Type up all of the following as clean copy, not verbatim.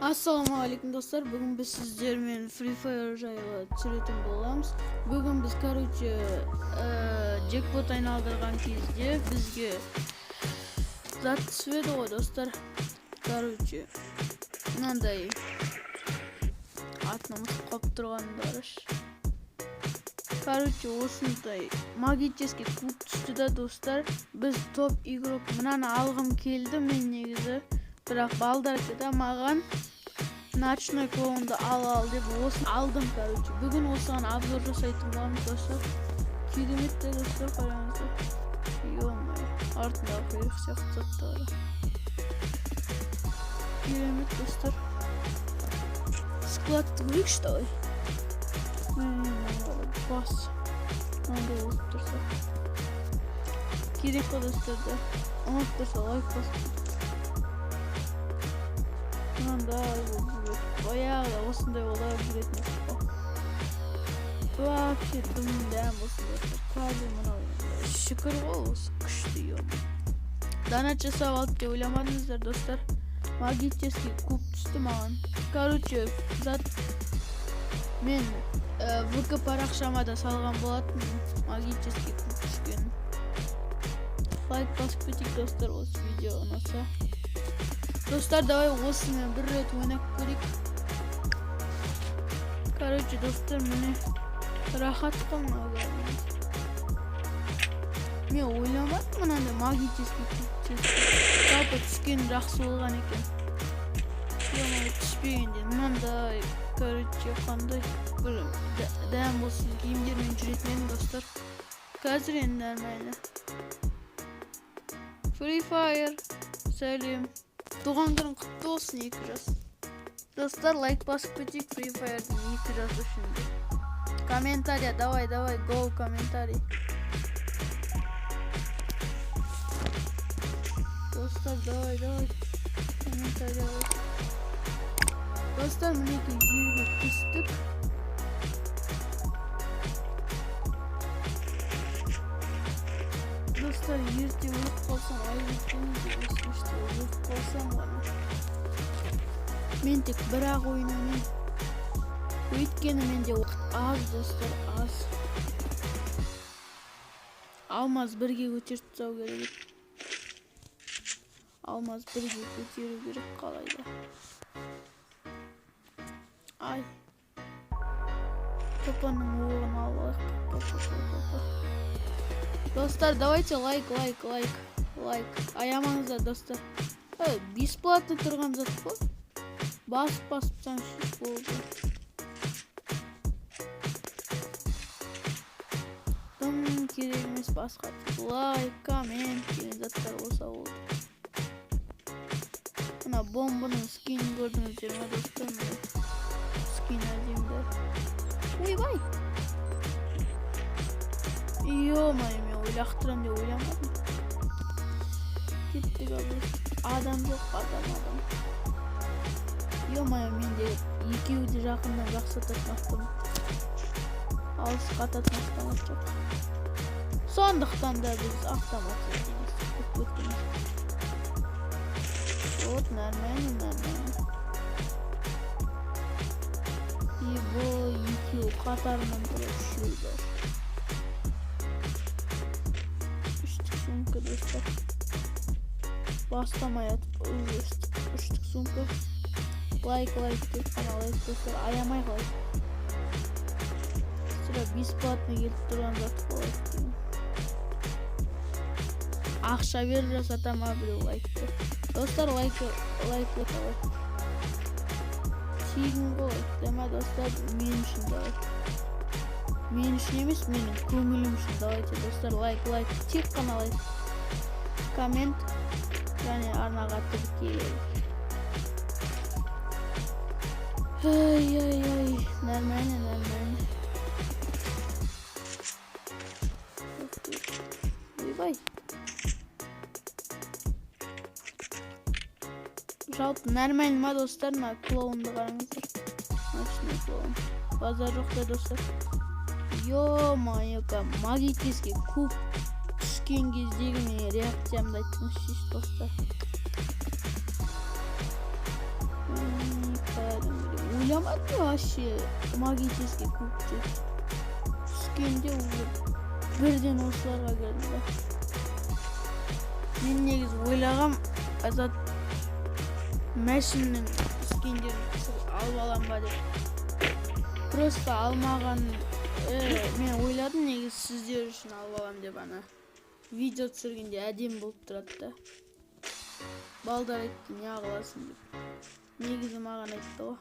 Ассалаумағалейкум, достар! Бүгін біз сіздермен Free Fire жайлы түсіретін боламыз. Бүгін біз, короче, джекпот айналдырған кезде бізге зат түсіп еді ғой, достар. Короче, мынандай, атын ұмытып қалып тұрғанымды қарашы. Короче, осындай магический куб түсті да, достар. Біз топ игрок мынаны алғым келді мен негізі, бірақ балдар айтты да маған, ночной клоунды ал, ал деп, осыны алдым. Короче, бүгін осыған обзор жасайтын боламыз, достар. Керемет те, достар, қараңыздар. Ё-моё, артындағы құйрық сияқты заттары керемет, достар. Складты көрейікші, давай. Бас мынандай болып тұрса керек қой, достар, да. Ұнап тұрса, лайк басып. Мынандай болып жүреді, баяғыда осындай болып жүретін едік қой. Вообще дым дәм осындай. Қазір мынау шүкір ғой, осы күшті. Е, донат жасап алды деп ойламадыңыздар, достар. Магический куб түсті маған. Короче, зат мен ВК парақшама да салған болатынмын магический куб түскенін. Лайк басып кетейік, достар, осы видео ұнаса. Достар, давай осымен бір рет ойнап көрейік. Короче, достар, міне, рахат қой мынау. Мен ойламадым мынандай магический куб түседі. Жалпы түскен жақсы болған екен. Ё-моё, түспегенде мынандай, короче, қандай бір дәм болсын киімдермен жүретін едім, достар. Қазір енді нормально. Free Fire, сәлем, туған күнің құтты болсын, 2 жас. Достар, лайк басып кетейік Free Fire'дың 2 жасы үшін де. Комментария, давай, давай, го, комментарий. Достар, давай, давай, комментарий. Достар, мінекей, жерге түстік. Достар, ерте өліп қалсам, айып етпеңіздер, если что, өліп қалсам ғана. Мен тек бір ақ ойын ойнаймын, өйткені менде уақыт аз, достар, аз. Алмаз бірге көтеріп тастау керек еді. Алмаз бірге көтеру керек қалайда. Ай, топаның оғын алып алайық. Достар, давайте лайк, лайк, лайк, лайк аямаңыздар, достар. Бесплатно тұрған зат қой, басып, басып тастаңызшы, болды. Дым керек емес басқа, тек лайк, коммент деген заттар болса болды. Мына бомбаның скинін көрдіңіздер ма, достар? Міне, скин әдемі да. Ойбай, ё-моё, мен лақтырамын деп ойламадым. Кеттік. Ал адам жоқ, адам, адам. Ё-моё, менде екеуі де жақыннан жақсы ататын автомат, алысқа ататын автомат жоқ. Сондықтан да біз автомат іздейміз. Көп. Вот, нормально, нормально. Его екеуі қатарынан тұрады, үшеуі даже. Үштік сумка, достар. Бастамай атып уже үштік сумка. Лайк, лайк, тек қана лайк, достар, аямай лайк. Сірә, бесплатно келіп тұрған зат қой лайк деген. Ақша беріп жасата ма біреу лайкты? Достар, лайк, лайк, лайк, тегін ғой лайк ма, достар? Мен үшін давай, мен үшін емес, менің көңілім үшін. Давайте, достар, лайк, лайк, тек қана лайк, коммент және арнаға тіркел. Ай, ай, ай, нормально, нормально. Ойбай, жалпы нормально ма, достар? Мына клоунды қараңыздар, ночной клоун, базар жоқ та, достар. Ё-моё, магический куб түскен кездегі менің реакциямды айтыңызшы, достар. Ойламадым вообще магический куб деп. Түскенде уже бірден осыларға келді да. Мен негізі ойлағам, азат мәшіннің скиндерін алып алам ба деп. Просто алмаған, мен ойладым негізі сіздер үшін алып алам деп, ана видео түсіргенде әдемі болып тұрады да. Балдар айтты, не қыласың деп. Негізі маған айтты ғой.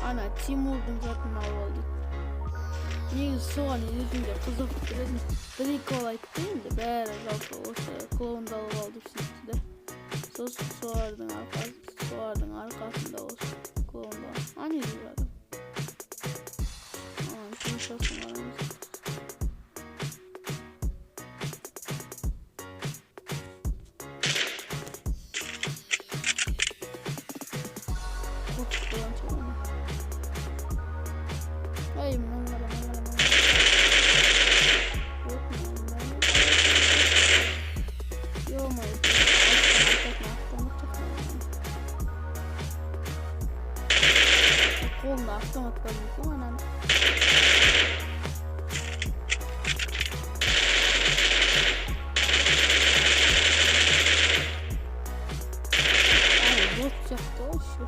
Ана Тимурдың затын алып ал дейді. Негізі соған өзім де қызығып тұр едім. Бір екі бала айтты енді, бәрі жалпы осы клоунды алып ал деп сөйтті да. Сосын солардың арқасында осы клоунды алып. А не деп жатыр? Тыныштасын қараңыз. Қорқып қойған шығар ана. Ай, мынаны қара, мынаны қара, мынаны қара. Вот, мынаны қара. Ё-моё, автомат жоқ мынаның. Қолында автомат бар екен ананың. Ай, бот сияқты ғой еще.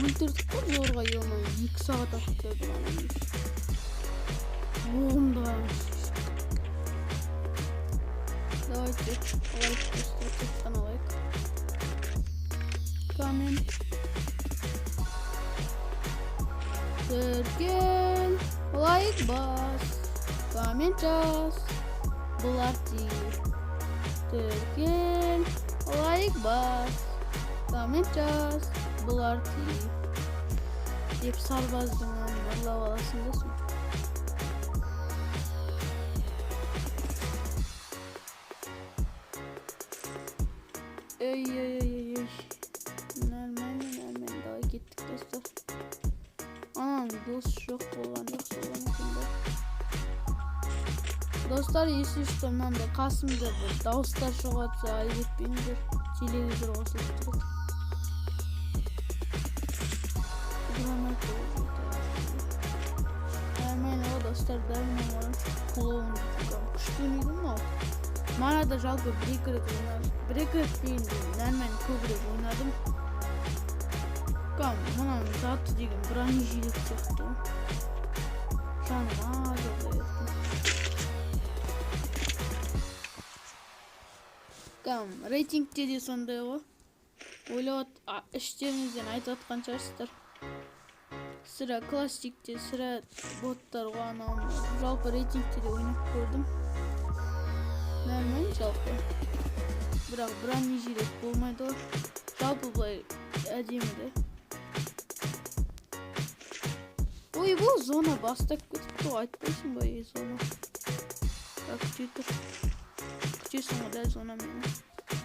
Өлтірдік қой зорға, ё-моё, 2 сағат атып тастадым ананы. Оғымды қараңыз. Давайте лайк достар, тек қана лайк. Коммент. Тіркел, лайк бас, коммент жаз. Бұл арти. Тіркел, лайк бас, коммент жаз. Бұл арти. Деп сарбаздың әнін ұрлап аласың да сөйтіп. Ey, ey, ey, ey, ey. Нормально, нормально. Давай кеттік, достар. Ананың дос жоқ болған жақсы болған екен да. Достар, если что, мынандай қасымда бір дауыстар шығып жатса, айып етпеңдер. Телевизор қосылып тұрады. Граната уже. Нормально ғой, достар, нормально. Клоун күшті ойнайды мынау. Мана да жалпы бір екі рет ойнадым. Бір екі рет дегенде нормально көбірек ойнадым. Кәм, мынаның заты деген бронежилет сияқты ғой. Жаным аз азаяды. Кәм, рейтингте де сондай ғой. Ойлап іштеріңізден айтып жатқан шығарсыздар. Сірә классикте, сірә боттар ғой анау мынау. Жалпы рейтингте де ойнап көрдім. Нормально жалпы. Бірақ бронежилет болмайды ғой. Жалпы былай әдемі де. Ой, бұл зона бастап кетіпті ғой, айтпайсың ба, ей, зона. Так, күте тұр. Күтесің ғой дәл зона мені.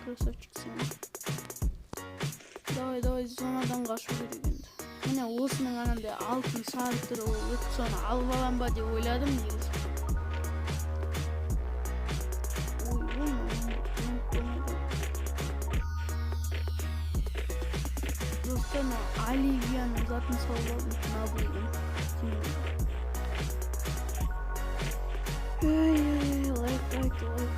Красавчиксің ғой. Давай, давай, зонадан қашу керек енді. Міне осының анандай алтын сары түрі болып еді, соны алып алам ба деп ойладым негізі. Ой, ой, ой, ой, ой. Достар, мына Оливияның затын салып алдым, мына деген. Эй, эй, лайк, лайк, лайк.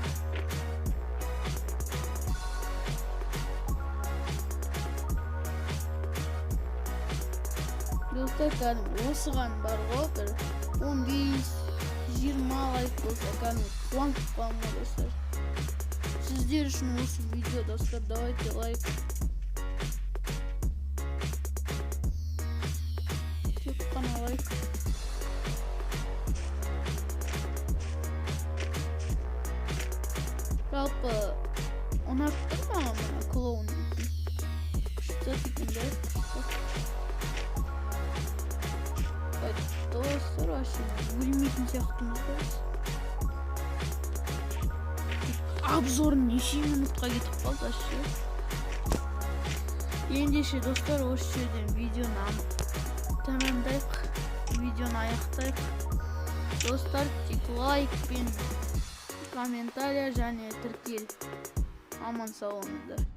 Достар, кәдімгі осыған бар ғой, бір 15-20 лайк болса, кәдімгі қуанып қаламын ғой, достар. Сіздер үшін осы видео, достар, давайте лайк. Тек қана лайк. Жалпы ұнап тұр маған мына клоун дейтін. Күшті екен да, күшті. Достар, вообще өлмейтін сияқтымыз ғой біз. Обзор неше минутқа кетіп қалды вообще. Ендеше, достар, осы жерден видеоны тәмамдайық, видеоны аяқтайық. Достар, тек лайк пен комментарий және тіркел. Аман сау болыңыздар.